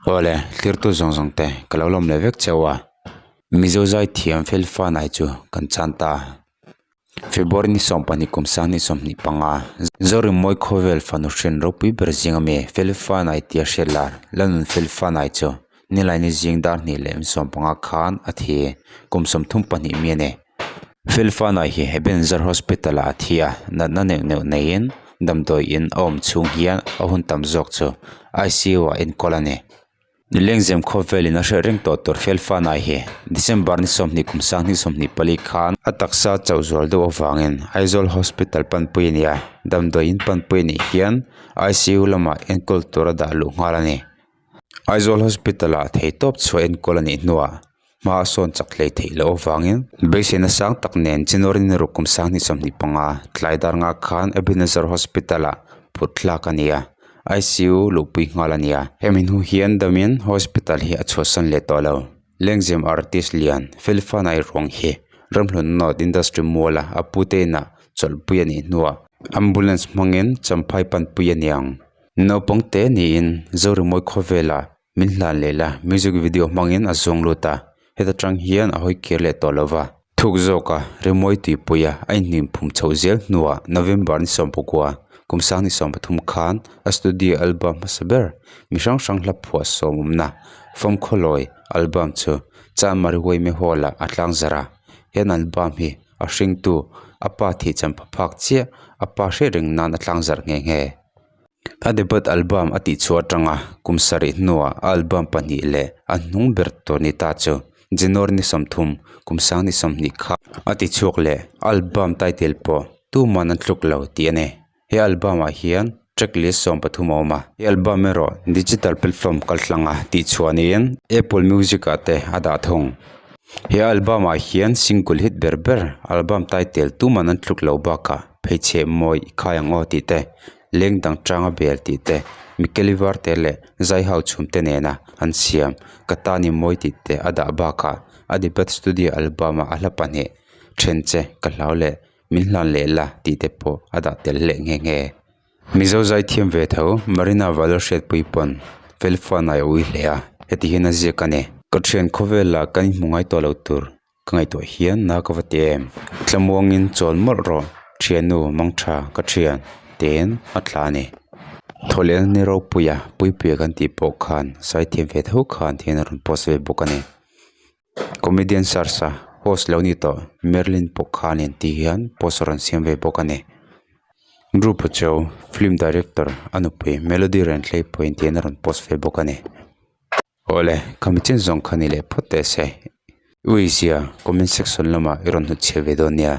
Awle, tlirtu zawng zawng te ka lo lawm leh vek cheu a, Mizo zai thiam fel fanai chu kan chan ta. February ni 12 kum 2025, Zorinmawi khawvel fanu hrin ropui ber zing ami fel fanai tia hriat lar Lalnun fel fanai chu Nilaini zing dar hnih leh 15 khan a thi, kum 32 mi a ni. Fel fanai hi Ebenezer Hospital ah a thi a, natna neuh neuh neiin damdawi in a awm chhung hian a hun tam zawk chu ICU ah enkawl a ni. Nilengzem khawvelin a hriat reng tawh tur fel fanai hi December ni 20 kum 2024 khan a taksa chauh zual deuh avangin Aizawl Hospital panpui a ni a, damdawi in panpui a nih hian ICU lamah enkawl tur a dah luh nghal a ni. Aizawl Hospital ah theihtawp chhuah enkawl a nih hnuah hma a sawn chak hlei theih loh avangin beiseina sang tak nen January ni ruk kum 2025 tlai dar nga khan Ebenezer Hospital ah phut thlak a ni a, ICU luhpui nghal a ni a. Hemi hnu hian damin hospital hi a chhuahsan leh tawh lo. Lengzem artist lian Felfanai ruang hi Ramhlun North Industry Mual-a a pute inah chawlhpui a nih hnuah ambulance hmangin Champhai panpui a ni ang. Naupang te niin Zorimawi khawvela Min hlan leh la, music video hmangin a zawng lut a, heta tang hian a hawi kir leh tawh lo va. Thuk zawka rimawi tuipuia a inhnim phum chhoh zel hnuah November ni 19, kum 2023 khan a studio album hmasa ber mi hrang hrang hla phuah sawm awmna Famkhawlawi album chu Chanmari Huaime Hall-ah a tlangzarh a, he album hi a hringtu a pa thihcham pha phak chiah a pa hriat reng nan a tlangzarh nghe nghe. A debut album a tihchhuah atanga kum sarih hnuah a album pahnih leh a hnung ber tur ni ta chu January ni 30 kum 2020 kha a tichhuak leh album title pawh tuman an tluk lo tih a ni. He album ah hian track list 13 a awm a. He album erawh digital platform kaltlanga tihchhuah niin Apple Music ah te a dah thung. He album ah hian single hit ber ber album title tuman an tluk lo bakah pheichheh mawi i khai ang aw tih te leng dang tanga bel tih te mikeli var te leh zai ho chhum te nena an siam ka tan i mawi tih te a dah bakah a debut studio album ah a hla pahnih then che ka hlau leh min hlan leh la tih te pawh a dah tel leh nghe nghe. Mizo zai thiam ve tho Marina Valor hriatpui pawn felfan a ui hle a heti hian a ziak a ni. Ka thian khawvel ah kan inhmu ngai tawh lo tur Ka ngaihtuah hian na ka va ti em? Tlamuangin chawl mawlh rawh, thiannu mangtha ka thian tein a tla a ni. Thawhlehna ni ropuia puipuia kan tih pawh khan saithiam ve tho khan thian a rawn post ve bawk a ni. Comedian search a host lo ni tawh Merlin pawh khanin ti hian post a rawn siam ve bawk a ni. Drew Pachuau film director a nupui Melody Renthlei pawhin tihian a rawn post ve bawk a ni. Awle, khami chin zawng kha ni leh phawt teh se. Uizia, comment section lamah i rawn hnutchhiah ve dawn nia.